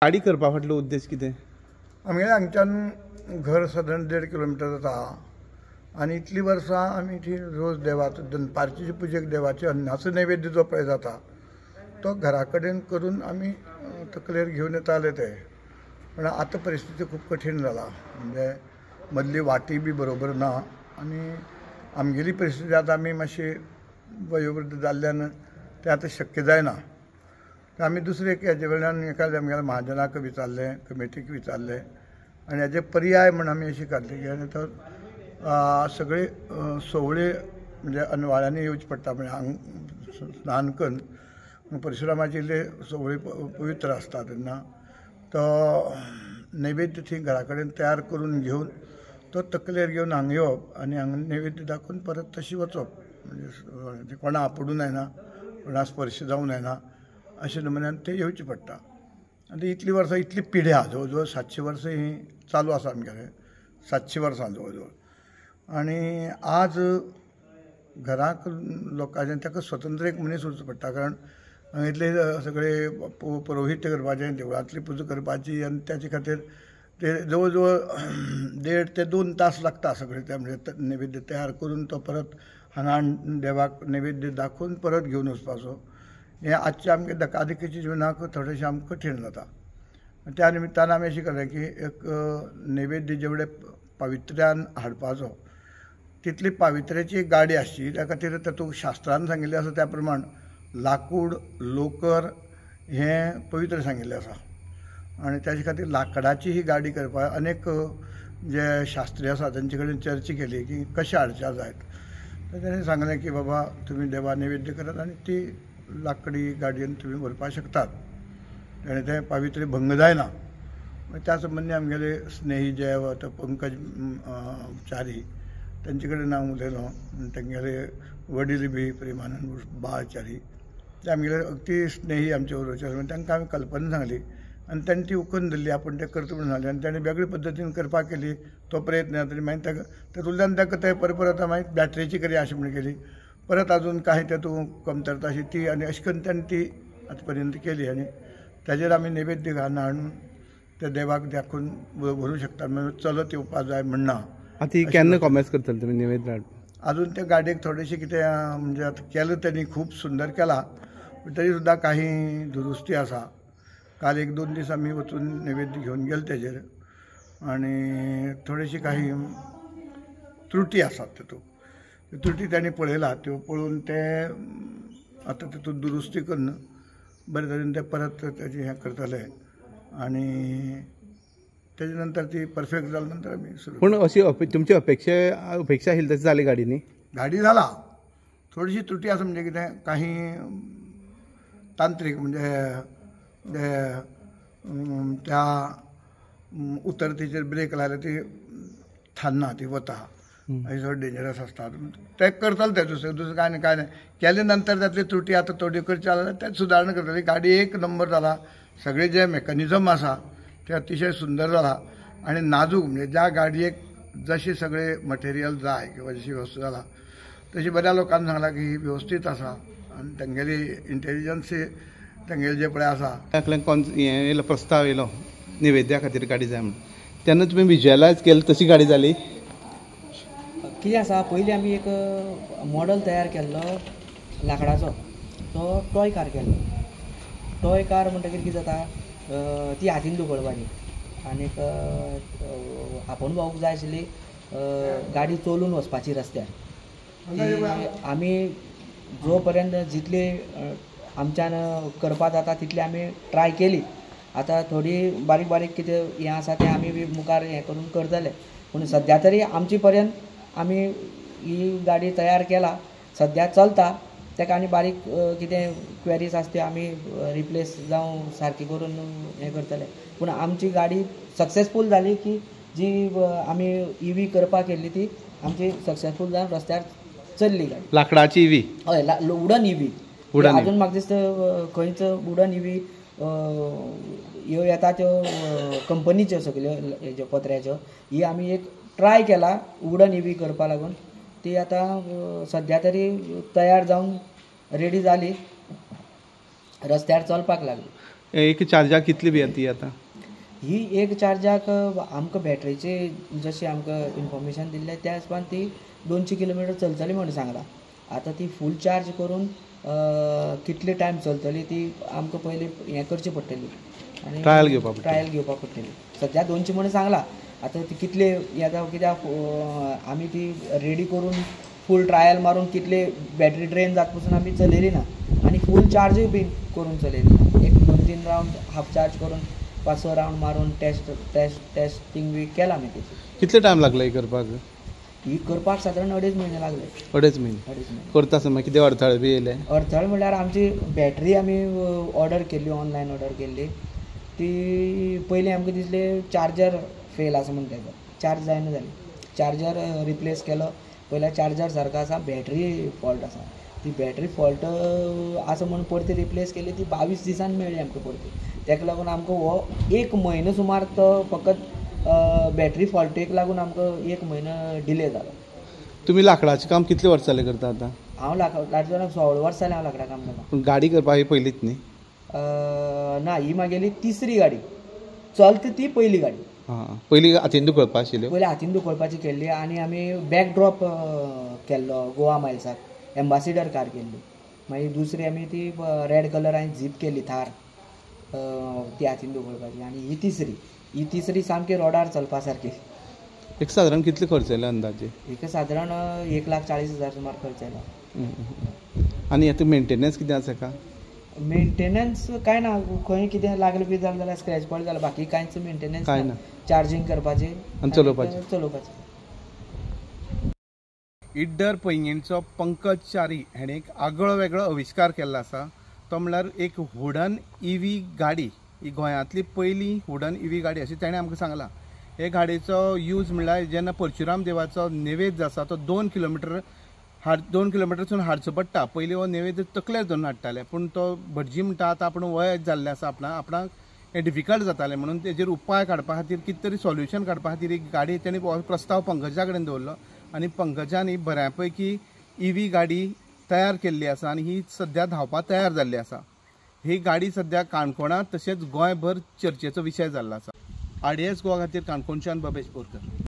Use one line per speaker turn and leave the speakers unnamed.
गाडी करपा फाटलो उद्देश कितें?
आमगेले हांगच्यान घर सादारण 1.5 किलोमिटर जाता आनी इतलीं वर्सां आमी ती रोज देवाचो दनपारची पुजेक देवाचे अन्नाचो नैवेद्य जो पळय जाता तो घरा कडेन करून आमी तकलेर घेवन येताले ते. पूण आतां परिस्थिती खूब कठीण जाला, म्हणजे मदली वाटी बी बरोबर ना आनी आमगेली परिस्थिती आतां आमी मातशी वयोवृद्ध जाल्ल्यान तें आतां शक्य जायना. आमी दुसरे एक हेजे वेल्यान एखाद्या आमगेल्या महाजनाक विचारलें, कमिटीक विचारलें आनी हेजे पर्याय म्हण आमी अशी काडली की आनी तो सगळे सोवळे म्हणजे अनवाळ्यांनी येवचें पडटा, म्हणजे हांग स्नान करून परशुरामाचे इल्ले सोवळे पवित्र आसता तेन्ना तो नैवेद्य थंय घरा कडेन तयार करून घेवन तो तकलेर घेवन हांगा येवप आनी हांगा नैवेद्य दाखोवन परत तशी वचप, म्हणजे कोणा आपोडूं जायना, कोणा स्पर्श जावं जायना अशें नमुन्यान तें येवचें पडटा. आनी इतलीं वर्सां इतली पिढ्या जवळ जवळ 700 वर्सां ही चालू आसा आमगेलें, 700 वर्सां जवळ जवळ. आनी आज घराक लोकांचे ताका स्वतंत्र एक मनीस उरचो पडटा, कारण हांगा इतले सगळे पुरोहित करपाचे, देवळांतली पुजा करपाची आनी ताचे खातीर ते जवळ जवळ 1.5 ते 2 तास लागता सगळे ते, म्हणजे नैवेद्य तयार करून तो परत हांगा देवाक नैवेद्य दाखोवन परत घेवन वचपाचो. हें आजच्या आमगे धकाधकीच्या जिवनाक थोडेशें आमकां कठीण जाता. त्या निमित्तान आमी अशें केलें की एक नैवेद्य जेवढे पावित्र्यान हाडपाचो तितली पावित्र्याची एक गाडी आसची, त्या खातीर तातूंत शास्त्रान सांगिल्लें आसा त्या प्रमाण लाकूड, लोकर हें पवित्र सांगिल्लें आसा आनी ताजे खातीर लाकडाची ही गाडी करपाक अनेक जे शास्त्री आसा तांचे कडेन चर्चा केली की कशें हाडच्या जायत, तर ताणें सांगलें की बाबा तुमी देवा नैवेद्य करात आनी ती लाकडी गाडयेन तुमी व्हरपाक शकतात, आनी तें पावित्र्य भंग जायना. त्या संबंदी आमगेले स्नेही जे आतां पंकज च्यारी तांचे कडेन हांव उलयलो, तांगेले वडील बी प्रेमानंद बाळ च्यारी ते आमगेले अगदी स्नेही आमचे बरोबरचे आसले, तांकां आमी कल्पना सांगली आनी तांणी ती उखून धरली, आपूण तें करता म्हणून सांगलें आनी ताणें वेगळे पद्दतीन करपाक केली तो प्रयत्न. आनी मागीर ताका तातूंतल्यान ताका ते परत परत मागीर बॅटरीची करी अशें म्हण केली, परत अजून कांय तातूंत कमतरता अशी ती आनी अशें करून ताणें ती आतां पर्यंत केली आनी ताजेर आमी नैवेद्य घालून हाडून त्या देवाक दाखोवन व्हरूंक शकता, म्हणजे चलत येवपाक जाय म्हण ना.
आतां केन्ना कॉमेर्स करतले तुमी नैवेद्य हाडपाक?
अजून त्या गाडयेक थोडेशें कितें म्हणजे आतां केलें तांणी खूब सुंदर केलां, पूण तरी सुद्दां काही दुरुस्ती आसा. काल 1-2 दीस आमी वचून नैवेद्य घेवन गेले तेजेर आनी थोडेशी काही त्रुटी आसात तातूंत, त्यो त्रुटी तांणी पळयला, त्यो पळोवन ते आतां तातूंत दुरुस्ती करून बरे तरेन ते परत ताजें हें करतले आनी तेजे नंतर ती परफेक्ट जाल्या नंतर आमी सुरू.
पूण अशी तुमची अपेक्षा अपेक्षा आशिल्ली तशी जाली गाडी न्ही?
गाडी जाला, थोडीशी त्रुटी आसा, म्हणजे कितें काही तांत्रीक म्हणजे ते त्या उतरतेचेर ब्रेक लायल्यार ती थारना, ती वता, अशें थोडें डेंजरस आसता. ते करतले ते दुसरें दुसरें कांय न्ही, कांय न्ही केले नंतर तातली त्रुटी आतां थोड्यो करच्यो जाल्यार ते सुदारणा करतले. गाडी एक नंबर जाला, सगळें जें मेकॅनिजम आसा तें अतिशय सुंदर जाला आनी नाजूक, म्हणजे ज्या गाडयेक जशें सगळें मटेरियल जाय किंवा जशी वेवस्था जाला तशी बऱ्या लोकांनी सांगलां की ही वेवस्थीत आसा आनी तांगेली इंटेलिजन्सी तांगेली जें पळय आसा.
हें येयलो प्रस्ताव येयलो नैवेद्या खातीर गाडी जाय म्हणून, तेन्ना तुमी विज्युअलायज केलें तशी गाडी जाली?
कितें आसा, पयलीं आमी एक मॉडल तयार केल्लो लाकडाचो, तो टॉय कार केल्लो. टॉय कार म्हणटकीर कितें जाता, ती हातीन धुकळपाची आनीक आपोवन पावूंक जाय आशिल्ली गाडी चलोवन वचपाची रस्त्यार. आमी जो पर्यंत जितली आमच्यान करपा जाता तितली आमी ट्राय केली. आतां थोडी बारीक बारीक कितें हें आसा तें आमी बी मुखार हें करून करतले, पूण सद्या तरी आमचे पर्यंत आमी ही गाडी तयार केला, सद्या चलता. ताका आनी बारीक कितें क्वेरीज आसा त्यो आमी रिप्लेस जावं सारकी करून हें करतले. पूण आमची गाडी सक्सेसफूल जाली की जी आमी इवी करपाक केल्ली ती आमची सक्सेसफूल जावन रस्त्यार चल्ली गाडी.
लाकडाची इवी?
हय, वुडन इवी. अजून म्हाका दिसता खंयच वुडन इवी ह्यो येता त्यो कंपनीच्यो सगल्यो हेज्यो पत्र्याच्यो, ही आमी एक ट्राय केला वुडन इवी करपा लागून, ती आतां सद्या तरी तयार जावन रेडी जाली, रस्त्यार चलपाक लागली.
एक चार्जाक कितली बी ती आतां?
ही एक चार्जाक आमकां बॅटरीचे जशें आमकां इन्फॉर्मेशन दिल्लें त्या हिसपान ती 200 किलोमिटर चलतली म्हूण सांगलां. आतां ती फूल चार्ज करून कितले टायम चलतली ती आमकां पयलीं हें करची पडटली आनी
ट्रायल घेवपाक
ट्रायल घेवपाक पडटली. सद्या 200 म्हूण सांगलां, आतां ती कितले येता कित्याक आमी ती रेडी करून फूल ट्रायल मारून कितले बॅटरी ड्रेन जात पसून आमी चलयली ना आनी फूल चार्जूय बी करून चलयली ना. एक 2-3 रावंड हाफ चार्ज करून 5-6 रावंड मारून टेस्ट टेस्ट टेस्टिंग बी केलां आमी तेची.
कितले टायम लागलो ही करपाक?
ही करपाक सादारण 2.5 म्हयने लागले.
2.5 म्हयने?
2.5 म्हयने.
करता आसतना कितें अडथळे बी येयले?
अडथळे म्हणल्यार आमची बॅटरी आमी ऑर्डर केल्ली, ऑनलायन ऑर्डर केल्ली. ती पयलीं आमकां दिसलें चार्जर फेल आसा म्हूण, तेजो चार्ज जायना जाली. चार्जर रिप्लेस केलो पयल्यार चार्जर सारको आसा, बॅटरी फॉल्ट आसा. ती बॅटरी फॉल्ट आसा म्हूण परती रिप्लेस केली, ती 22 दिसान मेळ्ळी आमकां परती. ताका लागून आमकां हो 1 म्हयनो सुमार तो फकत बॅटरी फॉल्टीक लागून आमकां 1 म्हयनो डिले जालो.
तुमी लांकडाचें काम कितले वर्सां जालें करता आतां?
हांव लांकडाचें 16 वर्सां जालें हांव लांकडा काम करता.
पूण गाडी करपाक ही पयलीच न्ही?
ना, ही म्हागेली तिसरी गाडी, चलता ती पयली गाडी.
हां, पयली हातीन धुकळपा आशिल्ल्यो?
पयली हातीन धुकळपाची केल्ली आनी आमी बॅकड्रॉप केल्लो गोवा मायल्साक, एम्बासिडर कार केल्ली. मागीर दुसरी आमी ती रेड कलर आनी झीप केली थार, ती हातीन धुकळपाची. आनी ही तिसरी, ही तिसरी सामकी रोडार चलपा सारकी.
एक सादारण कितले खर्च येयलो अंदाजे?
एक सादारण 1,40,000 सुमार खर्च येयलो.
आनी हेतून मेंटेनन्स कितें आसा का?
मेंटेनन्स कांय ना, खंय कितें लागलें बी जालें जाल्यार स्क्रॅच पडलें जाल्यार, बाकी कांयच मेंटेनन्स
कांय ना.
चार्जींग करपाचें
आनी चलोवपाचें.
चलोवपाचें.
इड्डर पैंगीणचो पंकज च्यारी हाणें एक आगळो वेगळो आविश्कार केल्लो आसा, तो म्हणल्यार एक वुडन ईव्ही गाडी. ही गोंयांतली पयली वुडन ईव्ही गाडी अशें ताणें आमकां सांगलां. हे गाडयेचो यूज म्हणल्यार जेन्ना परशुराम देवाचो नैवेद्य आसा तो 2 किलोमिटर 2 किलोमिटरसून हाडचो पडटा. पयलीं हो नैवेद्य तकलेर धरून हाडटाले, पूण तो भटजी म्हणटा आतां आपूण वय जाल्लें आसा, आपणाक हें डिफिकल्ट जातालें, म्हणून तेजेर उपाय काडपा खातीर कितें तरी सोल्युशन काडपा खातीर एक गाडी तेणें हो प्रस्ताव पंकजा कडेन दवरलो आनी पंकजान ही बऱ्या पैकी ईव्ही गाडी तयार केल्ली आसा आनी ही सद्या धांवपाक तयार जाल्ली आसा. ही गाडी सद्या काणकोणांत तशेंच गोंयभर चर्चेचो विशय जाल्लो आसा. आरडीएस गोवा खातीर काणकोणच्यान बबेश बोरकर.